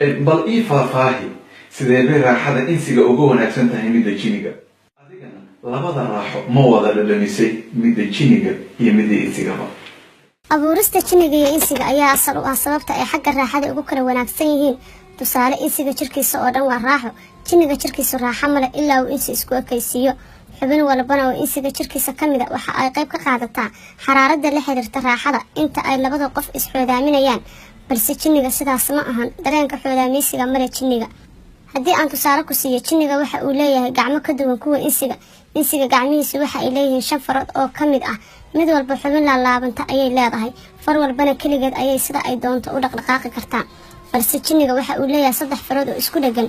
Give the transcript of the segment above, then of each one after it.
Bal ii faahfaahi, sidee bay raaxada insiga uga wanaagsan tahay midda jiniga? Adigana labada raaxo ma wada dhadhamisay, midda jiniga iyo midda insigaba? Abuurista jinniga iyo insiga ayaa asal u ah sababta ay xagga raaxada ugu kala wanaagsan yihiin. Tusaale, insiga jirkiisa oo dhan waa raaxo. Jinniga jirkiisu raaxo male ilaa uu insi isku ekaysiiyo. Xubin walbana oo insiga jirkiisa ka mid a waxa ay qayb ka qaadataa xaraaradda la xiriirta raaxada inta ay labada qof isxoodaaminayaan. Balse jinniga sidaas ma ahan. Dareenka xoodaamiysiga male jinniga. Haddii aan tusaale ku siiyo, jinniga waxa uu leeyahay gacmo ka duwan kuwa insiga. Insiga gacmihiisu waxa ay leeyihiin shan farood oo ka mid ah mid walba xubin laalaabanta ayay leedahay. Far walbana keligeed ayay sida ay doonto u dhaqdhaqaaqi kartaa. Balse jinniga waxa uu leeyahay saddex farood oo isku dheggan,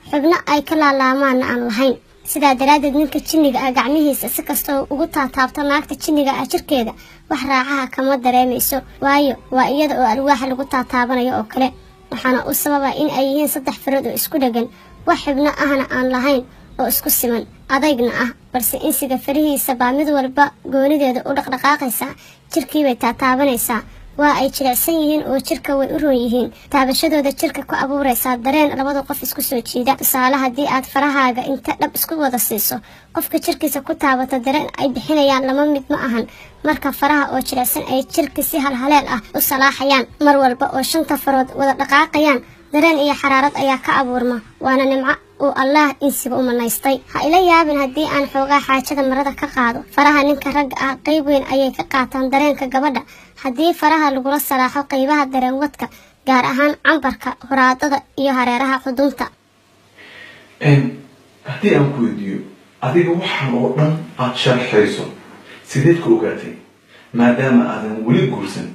xubno ay ka laalaamaanna aan lahayn. Sidaa daraaddeed, ninka jinniga ah gacmihiisa si kastoo ugu taataabto naagta jinniga ah jirkeeda, wax raaxaha kama dareemayso, waayo waa iyada oo alwaaxa lagu taataabanayo oo kale. Waxaana u sababa in ay yihiin saddex farood oo isku dheggan, wax xubno ahna aan lahayn oo isku siman, adaygna ah. Balse insiga farihiisa baa mid walba goonideeda u dhaqdhaqaaqaysaa, jirkiibay taataabanaysaa. Waa ay jilicsan yihiin oo jirka way u roon yihiin. Taabashadooda jirka ku abuuraysaa dareen labada qof isku soo jiida. Tusaale, haddii aad farahaaga inta dhab isku wada siiso qofka jirkiisa ku taabato, dareen ay bixinayaan lama mid ma ahan marka faraha oo jilicsan ay jirka si halhaleel ah u salaaxayaan. Mar walba oo shanta farood wada dhaqaaqayaan, dareen iyo xaraarad ayaa ka abuurma, waana nimco uu Allaah insiga u manaystay. Ha ila yaabin haddii aan xoogaa xaajada marada ka qaado. Faraha ninka ragga ah qayb weyn ayay ka qaataan dareenka gabadha haddii faraha lagula salaaxo qaybaha dareenwadka, gaar ahaan cambarka, horaadada iyo hareeraha xudunta. Haddii aan ku weydiiyo, adiga waxaan oo dhan aada sharxayso sideed ku ogaatay, maadaama aadan weli guursan?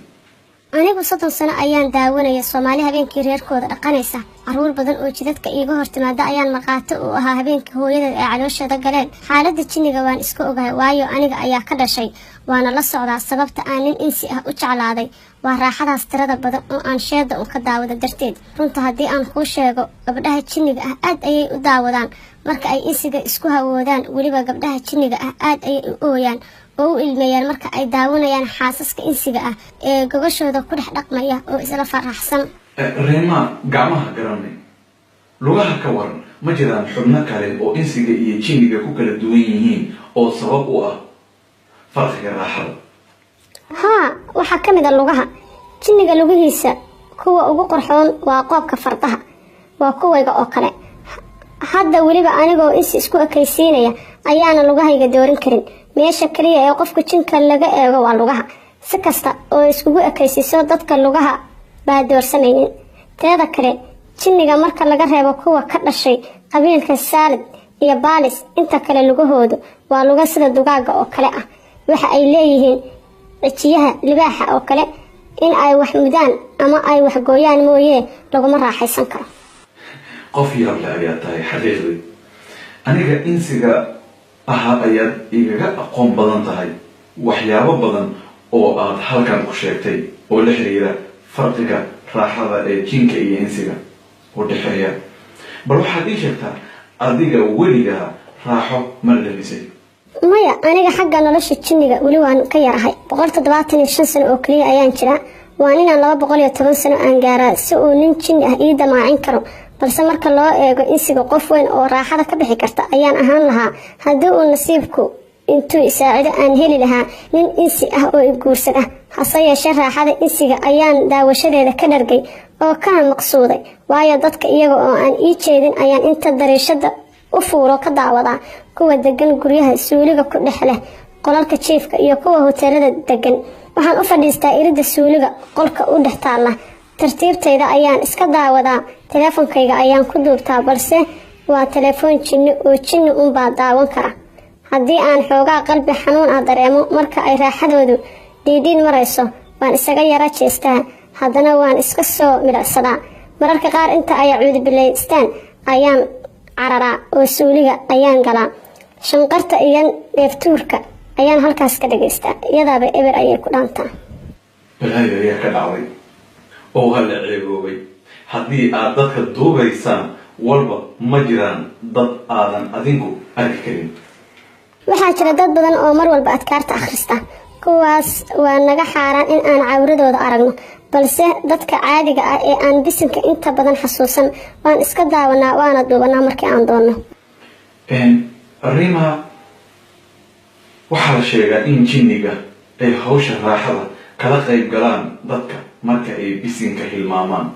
Anigu 30 sano ayaan daawanaya Soomaali habeenkii reerkooda dhaqanaysa. Carruur badan oo jidadka iiga hor timaada ayaan markhaati u ahaa habeenkii hooyadeed ay caloosheeda galeen. Xaaladda jinniga waan iska ogahay, waayo aniga ayaa ka dhashay, waana la socdaa. Sababta aan nin insi ah u jeclaaday waa raaxadaas tirada badan oo aan sheeda un ka daawada darteed. Runta haddii aan kuu sheego, gabdhaha jinniga ah aad ayay u daawadaan marka ay insiga isku hawoodaan. Weliba gabdhaha jinniga ah aad ayay u ooyaan oo u ilmeeyaan marka ay daawanayaan xaasaska insiga ah ee gogashooda ku dhex dhaqmaya oo isla faraxsan. Reema, gacmaha garanay, lugaha ka waran? Ma jiraan xubno kale oo insiga iyo jinniga ku kala duwan yihiin oo sabab u ah farqiga raaxada? Haa, waxaa ka mid a lugaha. Jinniga lugihiisa kuwa ugu qorxoon waa qoobka fardaha, waa kuwayga oo kale. Hadda weliba anigoo insi isku ekaysiinaya ayaana lugahayga doorin karin. Meesha kaliya ee qofka jinka laga eego waa lugaha. Si kasta oo iskugu ekaysiiso dadka, lugaha baa doorsamaynin. Teeda kale, jinniga marka laga reebo kuwa ka dhashay qabiilka Saalid iyo Baalis, inta kale lugahoodu waa luga sida dugaagga oo kale ah. Waxa ay leeyihiin cijiyaha libaaxa oo kale. In ay wax mudaan ama ay wax gooyaan mooyee, laguma raaxaysan karo. Qof yaable ayaa tahay xaqiiqdii. Aniga insiga ahaa ayaad igaga aqoon badan tahay waxyaabo badan oo aad halkan ku sheegtay oo la xiriira farqiga raaxada ee jinka iyo insiga u dhexeeya. Bal waxaad ii sheegtaa, adiga weligaa raaxo ma dhadhamisay? Maya, aniga xagga nolosha jinniga weli waan ka yarahay. 175 sano oo keliya ayaan jiraa. Waa inaan 210 sano aan gaaraa si uu nin jinni ah ii damaacin karo. Balse marka loo eego insiga, qof weyn oo raaxada ka bixi karta ayaan ahaan lahaa haddii uu nasiibku intuu isaacido aan heli lahaa nin insi ah oo i guursad ah. Hase yeeshee, raaxada insiga ayaan daawashadeeda ka dhargay oo kana maqsuuday, waayo dadka iyaga oo aan ii jeedin ayaan inta dariishada u fuuro ka daawadaa kuwa degan guryaha suuliga ku dhex leh qolalka jiifka iyo kuwa hoteelada degan. Waxaan u fadhiistaa iridda suuliga qolka u dhex taalla. Tartiibtayda ayaan iska daawadaa. Teleefonkayga ayaan ku duubtaa, balse waa telefoon jinni oo jinni unbaa daawan kara. Haddii aan xoogaa qalbi xanuun ah dareemo marka ay raaxadoodu dhiidhiid marayso, waan isaga yara jeestaa, haddana waan iska soo midhacsadaa. Mararka qaar inta ay cuudubilaystaan ayaan cararaa oo suuliga ayaan galaa. Shanqarta iyo dheeftuurka ayaan halkaas ka dhagaystaa. Iyadaaba eber ayay ku dhaantaa. Balaayo ayaa ka dhacday oo waa la ceeboobay. Haddii aad dadka duubaysaan walba, ma jiraan dad aadan adinku arki karin? Waxaa jira dad badan oo mar walba adkaarta akhrista. Kuwaas waa naga xaaraan in aan cawradooda aragno, balse dadka caadiga ah ee aan bisinka inta badan xasuusan waan iska daawanaa, waana duubanaa markii aan doonno. Rima, waxaa la sheegaa in jinniga ay hawsha raaxada kala qayb galaan dadka marka ay bisinka hilmaamaan.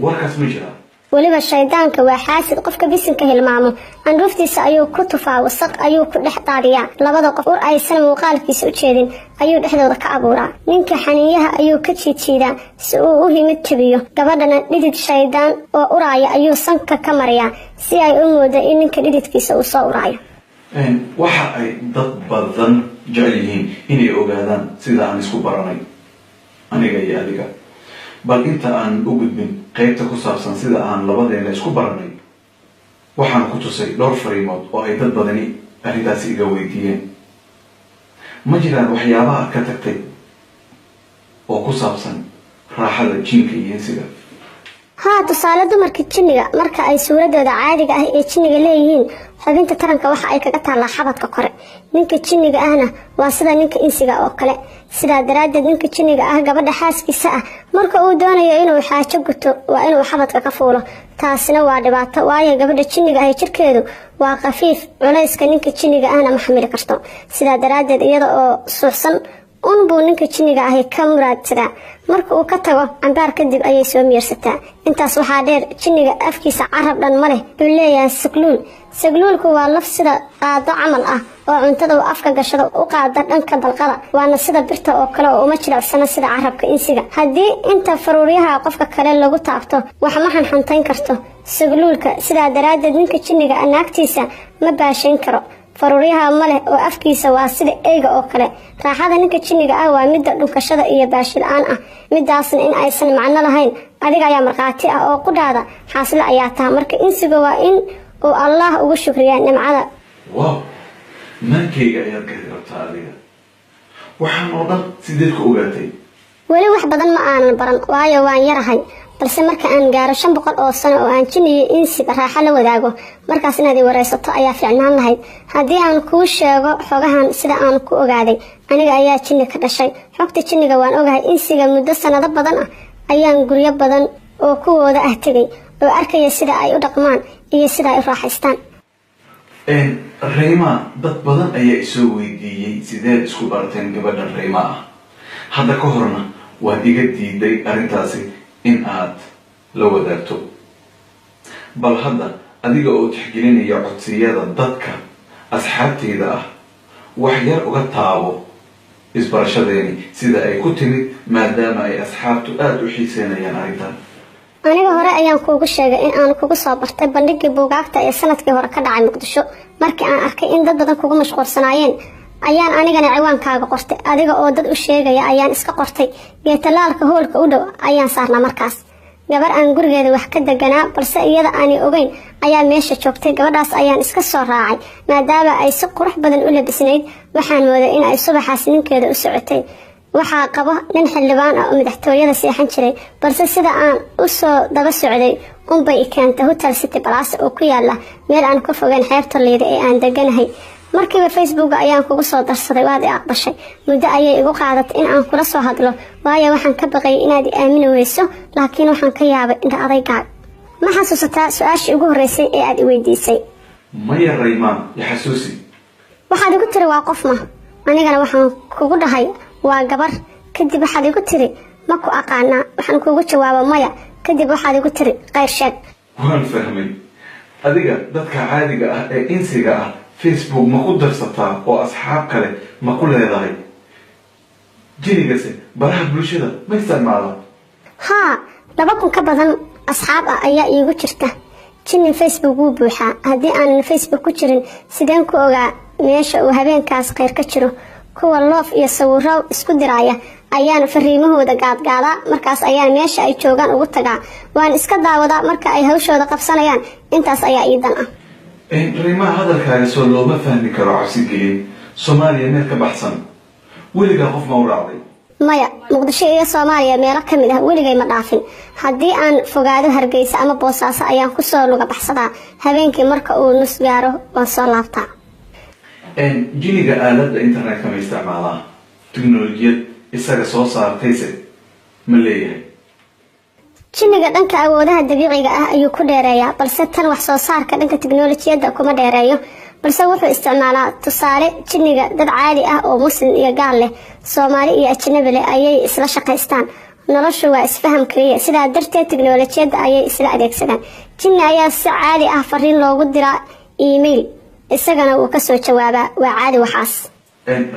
Warkaas ma jiraa? Weliba shaydaanka waa xaasid. Qofka bisinka hilmaamo candhuuftiisa ayuu ku tufaa, wasaq ayuu ku dhex daadiyaa labada qof, ur aysan muuqaalkiisa u jeedin ayuu dhexdooda ka abuuraa. Ninka xaniinyaha ayuu ka jiidjiidaa si uu u himid jabiyo, gabadhana dhidid shaydaan oo uraaya ayuu sanka ka mariyaa si ay u moodo in ninka dhididkiisa uu soo uraayo. Waxa ay dad badan jecel yihiin inay ogaadaan sida aan isku baranay aniga iyo adiga. Bal inta aan u gudbin qeybta ku saabsan sida aan labadeena isku baranay, waxaan ku tusay dhowr fariimood oo ay dad badani arrintaasi iga weydiiyeen. Ma jiraan waxyaabaha aad ka tagtay oo ku saabsan raaxada jinka iyo insiga? Haa, tusaale dumarka jinniga marka ay suuradooda caadiga ah ee jinniga leeyihiin, xubinta taranka waxa ay kaga taallaa xabadka kore. Ninka jinniga ahna waa sida ninka insiga oo kale. Sidaa daraaddeed, ninka jinniga ah gabadha xaaskiisa ah marka uu doonayo inuu xaajo guto waa inuu xabadka ka fuulo. Taasina waa dhibaato, waayo gabadha jinniga ah jirkeedu waa khafiif, culayska ninka jinniga ahna ma xamili karto. Sidaa daraaddeed, iyada oo suuxsan un buu ninka jinniga ahi ka muraadsadaa. Marka uu ka tago cambaar kadib ayay soo miyirsataa. Intaas waxaa dheer, jinniga afkiisa carab dhan ma leh, wuxuu leeyahay sagluul. Sagluulku waa laf sida qaado camal ah oo cuntada uu afka gashado u qaada dhanka dalqada, waana sida birta oo kale oo uma jilicsana sida carabka insiga. Haddii inta faruuryaha qofka kale lagu taabto, wax ma xanxantayn karto sagluulka. Sidaa daraaddeed, ninka jinniga naagtiisa ma baashayn karo, faruuryaha ma leh oo afkiisa waa sida eyga oo kale. Raaxada ninka jinniga ah waa midda dhunkashada iyo baashil-aan ah. Midaasna in aysan macno lahayn adiga ayaa markhaati ah oo qudhaada xaasle ayaa taha. Marka insiga waa in uu Allaah ugu shukriyaa nimcada. Wow, maankayga ayaad gari rabtaa adiga. Waxaan oo dhan sideed ku ogaatay? Weli wax badan ma aanan baran, waayo waan yarahay, balse marka aan gaaro 500 oo sano oo aan jinniyo insiba raaxo la wadaago, markaas inaad i waraysato ayaa fiicnaan lahayd haddii aan kuu sheego xogahan sida aan ku ogaaday. Aniga ayaa jinni ka dhashay, xogta jinniga waan ogahay. Insiga muddo sanado badan ah ayaan guryo badan oo kuwooda ah tegay oo arkaya sida ay u dhaqmaan iyo sida ay u raaxaystaan. Rayma, dad badan ayaa isoo weydiiyey sideed isku barteen gabadhan Rayma ah. Hadda ka horna waad iga diiday arrintaasi in aad la wadaagto. Bal hadda, adiga oo tixgelinaya codsiyada dadka asxaabtayda ah, wax yar uga taabo isbarashadeeni sida ay ku timid, maadaama ay asxaabtu aada u xiiseynayaan arrintan. Aniga hore ayaan kuugu sheegay in aan kugu soo bartay bandhigii buugaagta ee sanadkii hore ka dhacay Muqdisho. Markii aan arkay in dad badan kugu mashquulsanaayeen ayaan anigana ciwaankaaga qortay. Adiga oo dad u sheegaya ayaan iska qortay. Geetalaalka hoolka u dhow ayaan saarnaa. Markaas gabar aan gurigeeda wax ka deganaa balse iyada aanay ogeyn ayaa meesha joogtay. Gabadhaas ayaan iska soo raacay maadaama ay si qurux badan u labisnayd. Waxaan mooday in ay subaxaas ninkeeda u socotay. Waxaa qabo nin xildhibaan ah oo madaxtooyada seexan jiray, balse sida aan u soo daba socday unbay i keentay Hotel City Palace oo ku yaala meel aan ka fogeyn xeebta Liida ee aan deganahay. Markiiba Facebook ayaan kugu soo darsaday, waad i aqbashay. Muddo ayay igu qaadatay in aan kula soo hadlo, waayo waxaan ka baqayay inaad i aamini weyso, laakiin waxaan ka yaabay indha adaygaaga. Ma xasuusataa su-aashii ugu horreysay ee aad i weydiisay? Maya Raymaan, i xasuusi. Waxaad igu tiri, "Waa qof ma?" Anigana waxaan kugu dhahay, "Waa gabar." Kadib waxaad igu tiri, "Ma ku aqaanaa?" Waxaan kugu jawaaba, "Maya." Kadib waxaad igu tiri, "Khayr sheeg." Waan fahmay. Adiga dadka caadiga ah ee insiga ah Facebook ma ku darsataa oo asxaab kale ma ku leedahay? Jinigase baraha bulshada ma isticmaalaa? Haa, 2000 ka badan asxaab ah ayaa iigu jirta. Jinni Facebook wuu buuxaa. Haddii aanan Facebook ku jirin, sideen ku ogaa meesha uu habeenkaas khayr ka jiro? Kuwa love iyo sawiro isku diraya ayaan fariimahooda gaadgaadaa. Markaas ayaan meesha ay joogaan ugu tagaa. Waan iska daawadaa marka ay hawshooda qabsanayaan. Intaas ayaa ii dan ah. Rimaha, hadalkaaga soo looma fahmi karo cabsi gelin? Soomaaliya meel ka baxsan weligaa qof ma u raacday? Maya, Muqdisho iyo Soomaaliya meelo ka mid ah weligay ma dhaafin. Haddii aan fogaado, Hargeysa ama Boosaaso ayaan kusoo luga baxsadaa. Habeenkii marka uu nus gaaro waan soo laabtaa. Jiniga aaladda internetka ma isticmaalaa? Tiknolojiyad isaga soo saartayse ma leeyahay? Jinniga dhanka awoodaha dabiiciga ah ayuu ku dheereeyaa, balse tan wax soo saarka dhanka tiknolojiyadda kuma dheereeyo, balse wuxuu isticmaalaa. Tusaale, jinniga dad caadi ah oo Muslim iyo gaal leh, Soomaali iyo ajnabi leh ayay isla shaqaystaan. Noloshu waa isfaham keliya, sidaa darteed tiknolojiyadda ayay isla adeegsadaan. Jinni ayaa si caadi ah fariin loogu diraa email, isagana wuu kasoo jawaabaa. Waa caadi waxaas.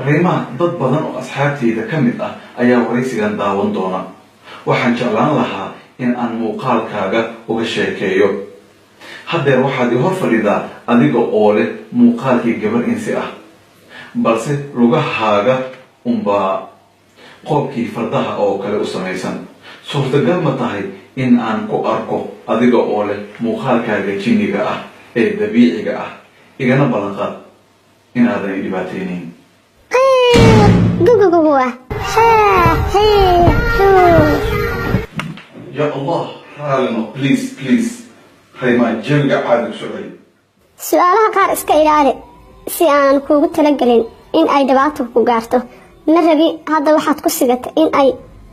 Riimaa, dad badan oo asxaabtayda ka mid ah ayaa waraysigan daawan doona. Waxaan jeclaan lahaa in aan muuqaalkaaga uga sheekeeyo. Haddeer waxaad i hor fadhidaa adiga oo leh muuqaalkii gabar insi ah, balse lugahaaga unbaa qoobkii fardaha oo kale u samaysan. Suurtagal ma tahay in aan ku arko adiga oo leh muuqaalkaaga jinniga ah ee dabiiciga ah? Igana ballanqaad inaadan i dhibaataynayn. Guguguguwa hee hee huu. Ya Allah, raalino, please, please. Raymaa, jawiga caadi ku soo celi. Su-aalaha qaar iska ilaali si aan kuugu talagelin in ay dhibaato ku gaarto. Ma rabi hadda waxaad ku sigata in ay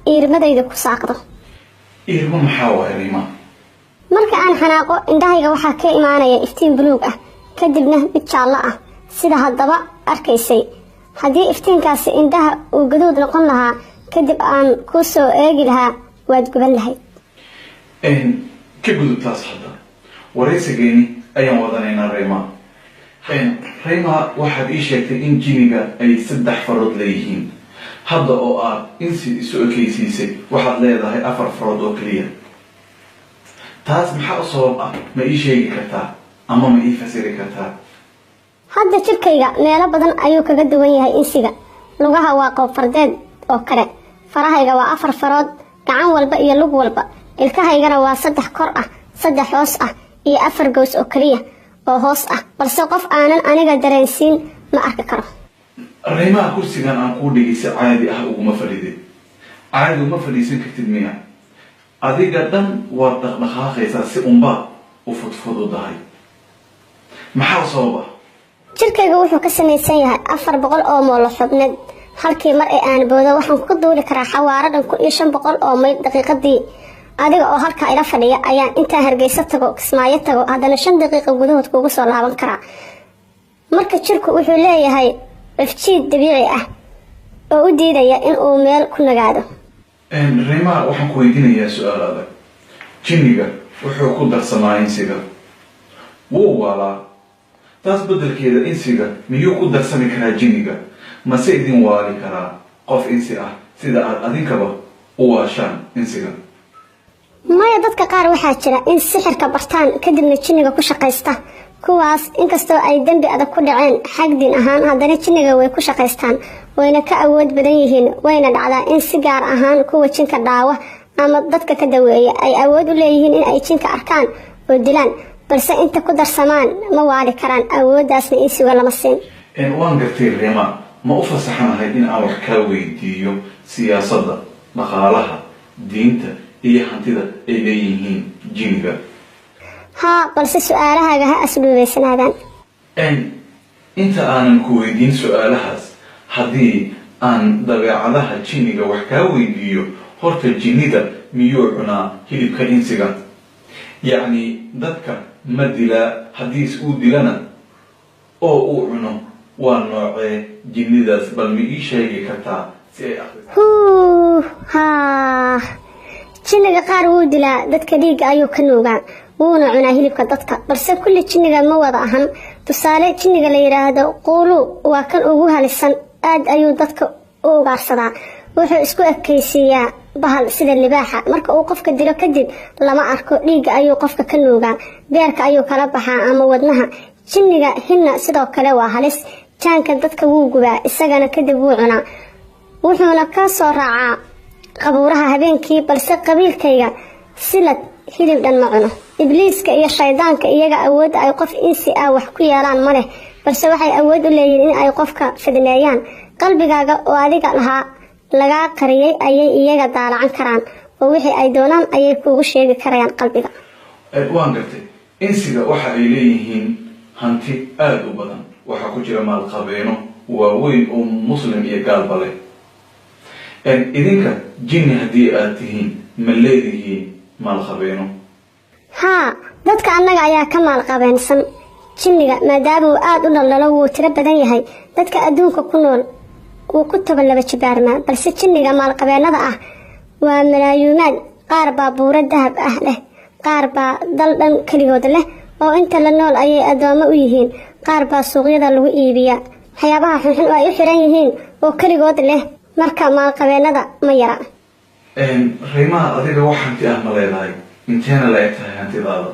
iirmadayda ku saaqdo. Iirmo maxaa waay, Raymaa? Marka aan xanaaqo, indhahayga waxaa ka imaanaya iftiin buluug ah, kadibna mid jaallo ah, sida haddaba arkaysay. Haddii iftiinkaasi indhaha uu gaduud noqon lahaa kadib aan kuu soo eegi lahaa, waad guban lahayd. Ka gudub taas. Hadda waraysigeeni ayaan wadanaynaa, Raymaa. Raymaa, waxaad ii sheegtay in jiniga ay 3 farood leeyihiin. Hadda oo aad insi isu ekaysiisay, waxaad leedahay 4 farood oo keliya. Taas maxaa u sabab ah? Ma ii sheegi kartaa ama ma ii fasiri kartaa? Hadda jirkayga meelo badan ayuu kaga duwan yahay insiga. Lugaha waa qoob fardeed oo kale, farahayga waa 4 farood gacan walba iyo lug walba, ilkahaygana waa 3 kor ah, 3 hoos ah iyo 4 gows oo keliya oo hoos ah, balse qof aanan aniga dareensiin ma arki karo. Raymaha, kursigan aan kuu dhigay si caadi ah uguma fadhidid. Caadi uma fadhiisan kartid miya? Adiga dhan waad dhaqdhaqaaqaysaa, si unbaa u fudfududahay. Maxaa sabab ah? Jirkayga wuxuu ka samaysan yahay 400 oo moolo xubneed. Halkii mar ee aan boodo, waxaan ku duuli karaa xawaaro dhan 1500 oo mayl daqiiqadii. Adiga oo halkaa ila fadhiya ayaan intaa Hargeysa tago, Kismaayo tago, haddana 5 daqiiqo gudahood kugu soo laaban karaa. Marka jirku wuxuu leeyahay cufjiid dabiici ah oo u diidaya in uu meel ku nagaado. Raymaa, waxaan ku weydiinayaa su-aal adag. Jinniga wuxuu ku darsamaa insiga, wuu waalaa. Taas beddelkeeda, insiga miyuu ku darsami karaa jinniga? Mase idin waali karaa qof insi ah sida aad adinkaba u waashaan insiga? Maya, dadka qaar waxaa jira in sixirka bartaan, kadibna jinniga ku shaqaysta. Kuwaas inkastoo ay dembi adag ku dhaceen xag diin ahaan, haddana jinniga way ku shaqaystaan, wayna ka awood badan yihiin. Wayna dhacdaa in si gaar ahaan kuwa jinka dhaawa ama dadka ka daweeya ay awood u leeyihiin in ay jinka arkaan oo dilaan, balse inta ku darsamaan ma waali karaan. Awooddaasna insiga lama siin. Waan gartay. Rema, ma u fasaxanahay in aan wax kaa weydiiyo siyaasadda, dhaqaalaha, diinta iyo hantida ay leeyihiin jinniga? Haa, balse su-aalahaaga ha asluubaysanaadaan. Inta aanan ku weydiin su-aalahaas, haddii aan dabeecadaha jinniga wax kaa weydiiyo, horta jinnida miyuu cunaa hilibka insiga? Yacni, dadka ma dilaa? Haddiis uu dilana oo uu cuno, waa noocee jinnidaas? Bal ma ii sheegi kartaa si ay akhris Huu haa, jinniga qaar wuu dilaa dadka, dhiigga ayuu ka nuugaa, wuuna cunaa hilibka dadka, balse kulli jinniga ma wada ahan. Tusaale, jinniga la yidhaahdo quulu waa kan ugu halisan. Aad ayuu dadka u ugaarsadaa. Wuxuu isku ekaysiiyaa bahal sida libaaxa. Marka uu qofka dilo kadib lama arko, dhiigga ayuu qofka ka nuugaa, beerka ayuu kala baxaa ama wadnaha. Jinniga hinna sidoo kale waa halis. Jaanka dadka wuu gubaa, isagana kadib wuu cunaa, wuxuuna ka soo raacaa qabuuraha habeenkii. Balse qabiilkayga silad hilib dhan ma cuno. Ibliiska iyo shaydaanka iyaga awoodda ay qof insi ah wax ku yeelaan ma leh, balse waxay awood u leeyihiin in ay qofka fidneeyaan. Qalbigaaga oo adiga lahaa lagaa qariyay ayay iyaga daalacan karaan, oo wixii ay doonaan ayay kuugu sheegi karayaan qalbiga. Waan gartay. Insiga waxa ay leeyihiin hanti aada u badan. Waxaa ku jira maalqabeeno waaweyn oo Muslim iyo gaalba leh. Idinka jinni haddii aad tihiin, ma leedihiin maalqabeeno? Haa, dadka annaga ayaa ka maalqabeensan jinniga, maadaama uu aada u dhaldhalo, wuu tiro badan yahay. Dadka adduunka ku nool wuu ku 12 jibaarmaa, balse jinniga maalqabeennada ah waa malaayuumaad. Qaar baa buuro dahab ah leh, qaar baa dal dhan keligood leh oo inta la nool ayay addoommo u yihiin, qaar baa suuqyada lagu iibiyaa waxyaabaha xunxun oo ay u xiran yihiin oo keligood leh. Marka maalqabeennada ma yara. Raymaha, adiga wax hanti ah ma leedahay? Inteena la eg tahay hantidaada?